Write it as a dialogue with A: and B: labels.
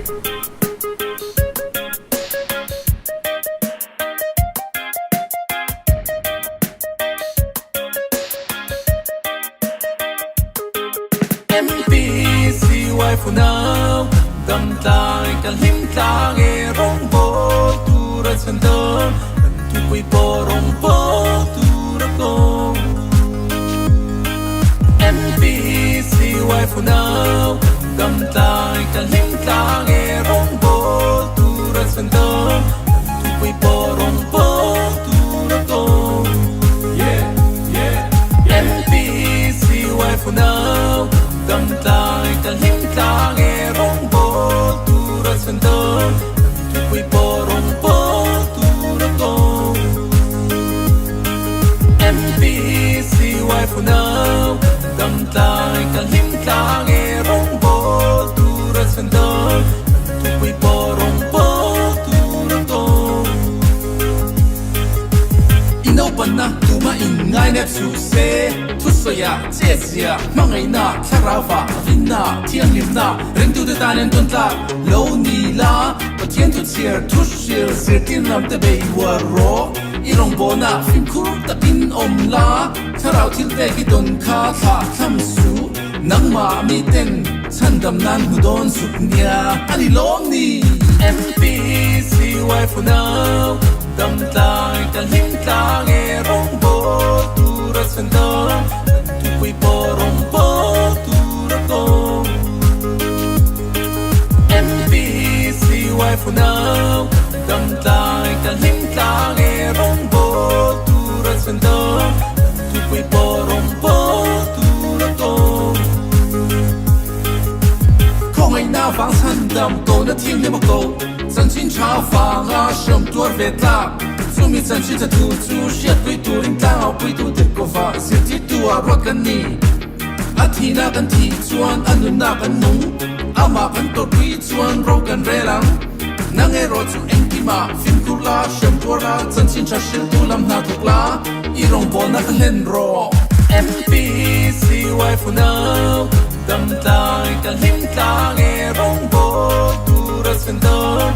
A: MPCY funau dam tlang kan hlim tlang e rawngbawl tur a chhan dam kan thupui pawh rawngbawl tur a ko. MPCY funau dam tlang kan hlim tlang e rawngbawl tur a chhan dam kan thupui pawh rawngbawl tur a ko. Yeah, yeah, MPCY funau dam tlang kan hlim tlang e rawngbawl tur a chhan dam kan thupui pawh rawngbawl tur a ko. MPCY funau dam tlang kan hlim tlang e rawngbawl tur a chhan dam kan thupui pawh rawngbawl tur a ko.
B: I naupanna tuma in ngainep suh se, thusawiah, chetzia, hmangaihna, thlarauva, rinna, thianghlimna, ringtute tan en tawn tlak lo ni la, Pathian thu chhiar, thu hril, zirtir lam te bei uar rawh. I rawngbawlna fimkhur takin awm la, thlarau thil pek i dawn kha thlah thlam suh. Nangmah miten chhandam nan hmu dawn zuk nia a ni lawm ni.
A: MPCY funau dam tlang kan hlim tlang e rawngbawl tur a chhan dam kan thupui pawh rawngbawl tur a ko. MPCY funau dam tlang kan hlim tlang e rawngbawl tur a chhan dam kan thupui pawh rawngbawl tur a ko.
B: Khawngaihna vang chhandam kohna thianghlim a ko, chanchin tha vanga hriam tuar ve tlak. Chumi chanchin tha thu chu hriatpui turin tlangau puitu dik kova zirtirtu ah ruat kan ni. A thihna kan thih chuan a nunna kan nung, amah kan tawrhpui chuan ro kan rel ang. Nang erawh chu engkimah fimkhur la, hriam tuar la, chanchin tha hriltu lam hna thawk la, i rawngbawlna ka hlen rawh.
A: MPCY funau dam tlang kan hlim tlang e rawngbawl tur a chhan dam.